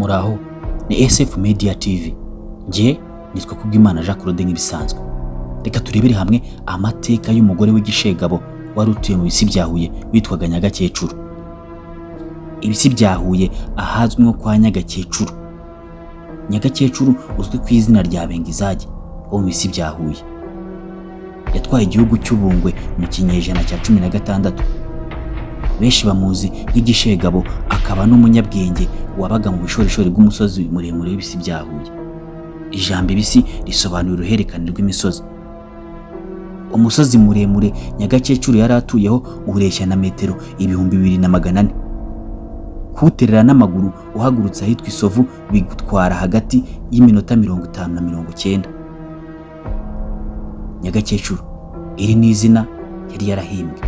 Muraho, ni SF Media TV. Njye nitwa Kubwimana Jean Claude nk'ibisanzwe. Reka turebere hamwe amateka y'umugore w'igishegabo wari utuye mu bisi bya Huye witwaga Nyagakecuru. Ibisi bya Huye ahazwi nko kwa Nyagakecuru. Nyagakecuru uzwi ku izina rya Bengizage wo mu bisi bya Huye. Yatwaye igihugu cy'Ubungwe mu kinyejana cya 16. Benshi bamuzi nk'igishegabo, akaba n'umunyabwenge wabaga mu bushorishori bw'umusozi muremure w'ibisi bya Huye. Ijambo ibisi risobanura uruhererekane rw'imisozi. Umusozi muremure Nyagakecuru yari atuyeho ureshya na metero 2400. Kuwuterera n'amaguru uhagurutse ahitwa Isovu bigutwara hagati y'iminota 50 na 90. Nyagakecuru, iri ni izina yari yarahimbwe.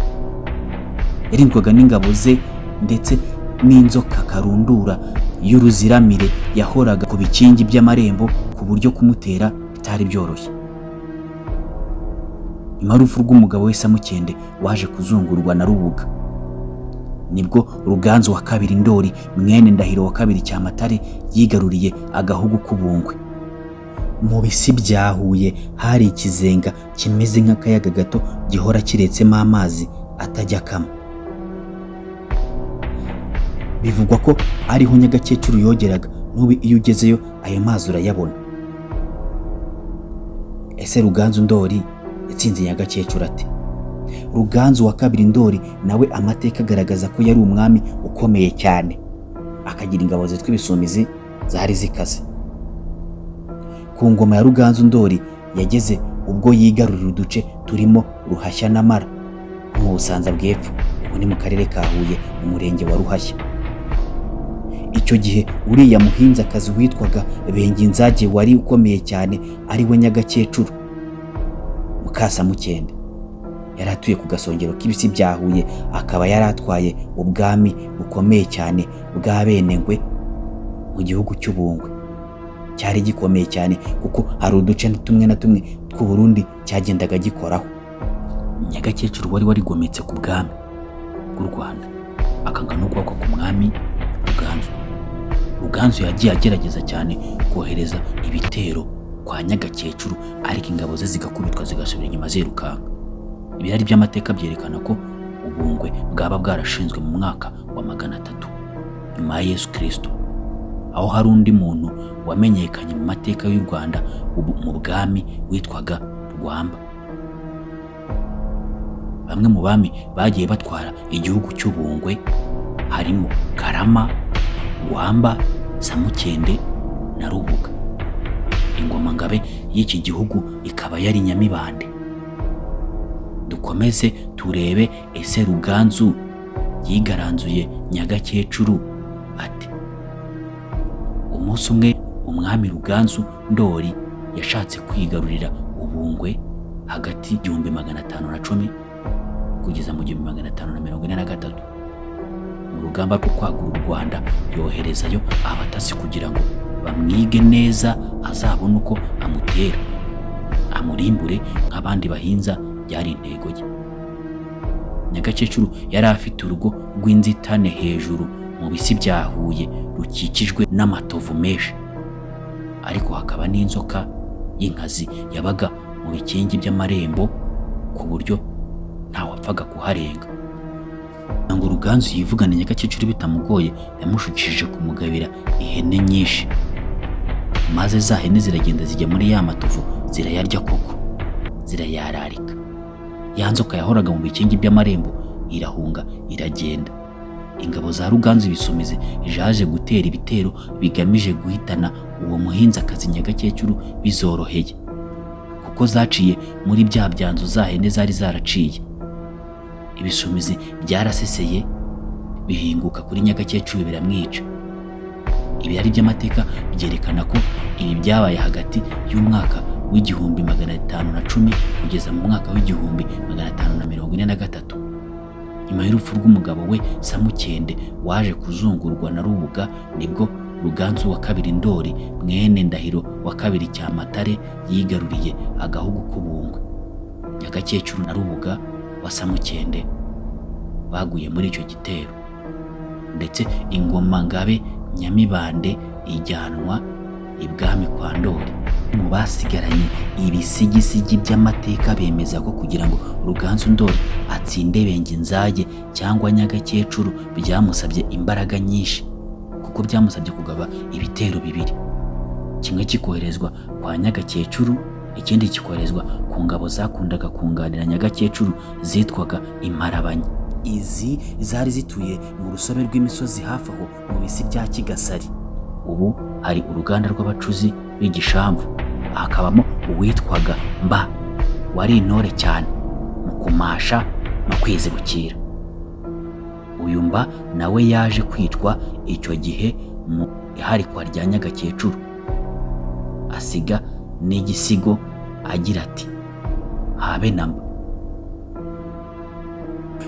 Yarindwaga n'ingabo ze ndetse n'inzoka karundura y'uruziramire yahoraga ku bikingi by'amarembo, ku buryo kumutera bitari byoroshye. Nyuma y'urupfu rw'umugabo we Samukende waje kuzungurwa na Rubuga, nibwo Ruganzu wa kabiri Ndori mwene Ndahiro wa kabiri Cyamatare yigaruriye agahugu k'Ubungwe. Mu bisi bya Huye hari ikizenga kimeze nk'akayaga gato gihora kiretsemo amazi atajya akama. Bivugwa ko ariho Nyagakecuru yogeraga, n'ubu iyo ugezeyo ayo mazi urayabona. Ese Ruganzu Ndori yatsinze Nyagakecuru ate? Ruganzu wa kabiri Ndori nawe amateka agaragaza ko yari umwami ukomeye cyane, akagira ingabo zitwa ibisumizi zari zikaze. Ku ngoma ya Ruganzu Ndori yageze ubwo yigarurira uduce turimo Ruhashya na Mara mu Busanza bw'Epfo, ubu ni mu karere ka Huye mu murenge wa Ruhashya. Icyo gihe uriya muhinzakazi witwaga Benginzage wari ukomeye cyane, ari we Nyagakecuru Mukasamukende, yari atuye ku gasongero k'ibisi bya Huye, akaba yari atwaye ubwami bukomeye cyane bwa Benengwe mu gihugu cy'Ubungwe. Cyari gikomeye cyane kuko hari uduce tumwe na tumwe tw'u Burundi cyagendaga gikoraho. Nyagakecuru wari warigometse ku bwami bw'u Rwanda, akanga no guhakwa ku mwami Ruganzu. Ruganzu yagiye agerageza cyane kohereza ibitero kwa Nyagakecuru, ariko ingabo ze zigakubitwa zigasubira inyuma zirukanka. Ibirari by'amateka byerekana ko Ubungwe bwaba bwarashinzwe mu mwaka wa 300 nyuma ya Yesu Kristo, aho hari undi muntu wamenyekanye mu mateka y'u Rwanda mu bwami witwaga Rwamba. Bamwe mu bami bagiye batwara igihugu cy'Ubungwe harimo Karama, Rwamba, Samukende na Rubuga. Ingoma ngabe y'iki gihugu ikaba yari Nyamibande. Dukomeze turebe, ese Ruganzu yigaranzuye Nyagakecuru ate? Umunsi umwe umwami Ruganzu Ndori yashatse kwigarurira Ubungwe hagati 1510 kugeza mu 1543. Mu rugamba rwo kwagura u Rwanda yoherezayo abatasi kugira ngo bamwige neza, azabone uko amutera amurimbure nk'abandi bahinza. Byari intego ye. Nyagakecuru yari afite urugo rw'inzitane hejuru mu bisi bya Huye rukikijwe n'amatovu menshi, ariko hakaba n'inzoka y'inkazi yabaga mu bikingi by'amarembo, ku buryo ntawapfaga kuharenga. Ngo Ruganzu yivugane Nyagakecuru bitamugoye, yamushukishije kumugabira ihene nyinshi, maze za hene ziragenda zijya muri ya matovu zirayarya koko, zirayararika. Ya nzoka yahoraga mu bikingi by'amarembo irahunga iragenda. Ingabo za Ruganzu ibisumizi jaje gutera ibitero bigamije guhitana uwo muhinzakazi Nyagakecuru bizoroheye, kuko zaciye muri bya byanzu za hene zari zaraciye. Ibisumizi byaraseseye bihinguka kuri Nyagakecuru biramwica. Ibirari by'amateka byerekana ko ibi byabaye hagati y'umwaka w'1510 kugeza mu mwaka w'1543. Nyuma y'urupfu rw'umugabo we Samukende waje kuzungurwa na Rubuga, nibwo Ruganzu wa kabiri Ndori mwene Ndahiro wa kabiri Cyamatare yigaruriye agahugu k'Ubungwe. Nyagakecuru na Rubuga wa Samukende baguye muri icyo gitero, ndetse ingoma ngabe Nyamibande ijyanwa ibwami kwa Ndoli. Mu basigaranye ibisigisigi by'amateka bemeza ko kugira ngo Ruganzu Ndoli atsinde Benginzage cyangwa Nyagakecuru byamusabye imbaraga nyinshi, kuko byamusabye kugaba ibitero bibiri, kimwe kikoherezwa kwa Nyagakecuru, ikindi kikoherezwa ku ngabo zakundaga kunganira Nyagakecuru zitwaga Imparabanyi. Izi zari zituye mu rusobe rw'imisozi hafi aho mu bisi bya Kigasari. Ubu hari uruganda rw'abacuzi b'igishamvu, hakabamo uwitwaga Mba wari intore cyane mu kumasha no kwizibukira. Uyu Mba nawe yaje kwicwa icyo gihe mu iharikwa rya Nyagakecuru, asiga n'igisigo agira ati: "Habe na mba."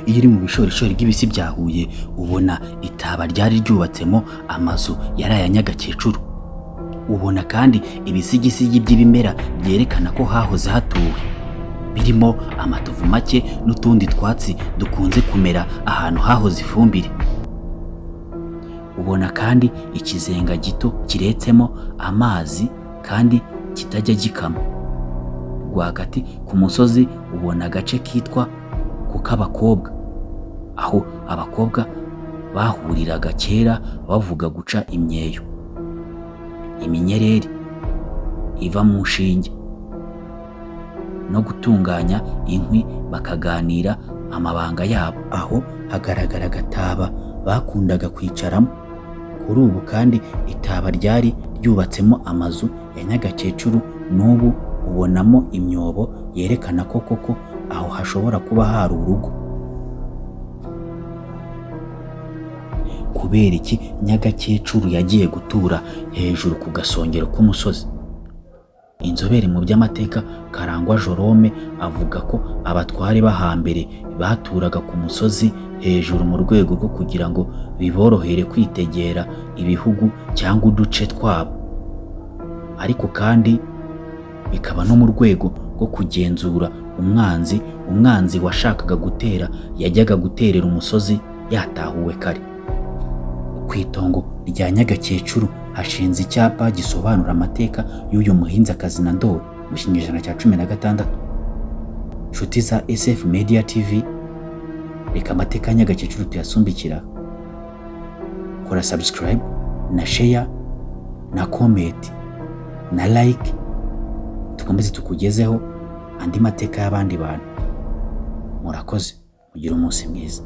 Iyo uri mu bishorishori by'ibisi bya Huye ubona itaba ryari ryubatsemo amazu yari aya Nyagakecuru. Ubona kandi ibisigisigi by'ibimera byerekana ko hahoze hatuwe, birimo amatovu make n'utundi twatsi dukunze kumera ahantu hahoze ifumbire. Ubona kandi ikizenga gito kiretsemo amazi kandi kitajya gikama. Rwagati ku musozi ubona agace kitwa ku k'abakobwa, aho abakobwa bahuriraga kera bavuga guca imyeyo, iminyereri iva mu nshinge no gutunganya inkwi, bakaganira amabanga yabo. Aho hagaragara agataba bakundaga kwicaramo. Kuri ubu kandi itaba ryari ryubatsemo amazu ya Nyagakecuru n'ubu ubonamo imyobo yerekana ko koko aho hashobora kuba hari urugo. Kubera iki Nyagakecuru yagiye gutura hejuru ku gasongero k'umusozi? Inzobere mu by'amateka Karangwa Jerome avuga ko abatware b'ahambere baturaga ku musozi hejuru mu rwego rwo kugira ngo biborohere kwitegera ibihugu cyangwa uduce twabo, ariko kandi bikaba no mu rwego rwo kugenzura umwanzi. Umwanzi washakaga gutera yajyaga guterera umusozi yatahuwe kare. Ku itongo rya Nyagakecuru hashinze icyapa gisobanura amateka y'uyu muhinzakazi na Ndoli mu kinyejana cya 16. Nshuti za SF Media TV, reka amateka ya Nyagakecuru tuyasumbikira. Kora subscribe na share na comment na like, dukomeze tukugezeho andi mateka y'abandi bantu. Murakoze, mugire umunsi mwiza.